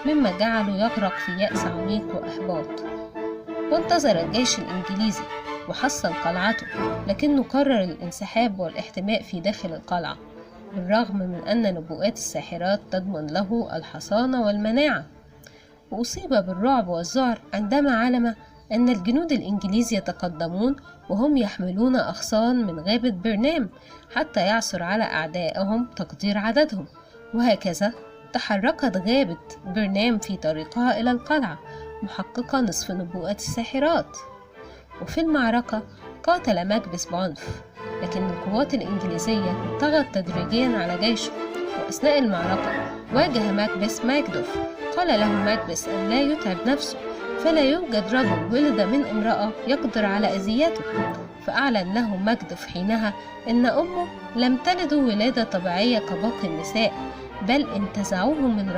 مما جعله يغرق في يأس عميق وإحباط. وانتظر الجيش الإنجليزي وحصن قلعته، لكنه قرر الانسحاب والاحتماء في داخل القلعة، بالرغم من أن نبوءات الساحرات تضمن له الحصانة والمناعة. وأصيب بالرعب والذعر عندما علم أن الجنود الإنجليز يتقدمون وهم يحملون أغصان من غابة برنام حتى يعثر على أعدائهم تقدير عددهم. وهكذا تحركت غابة برنام في طريقها إلى القلعة محققة نصف نبوءة الساحرات. وفي المعركة قاتل ماكبث بعنف، لكن القوات الإنجليزية طغت تدريجيا على جيشه. وأثناء المعركة واجه ماكبث ماكدوف. قال له ماكبث أن لا يتعب نفسه، فلا يوجد رجل ولد من امرأة يقدر على أذيته. فأعلن له ماكدوف حينها أن أمه لم تلده ولادة طبيعية كباقي النساء، بل انتزعوه من رحمها.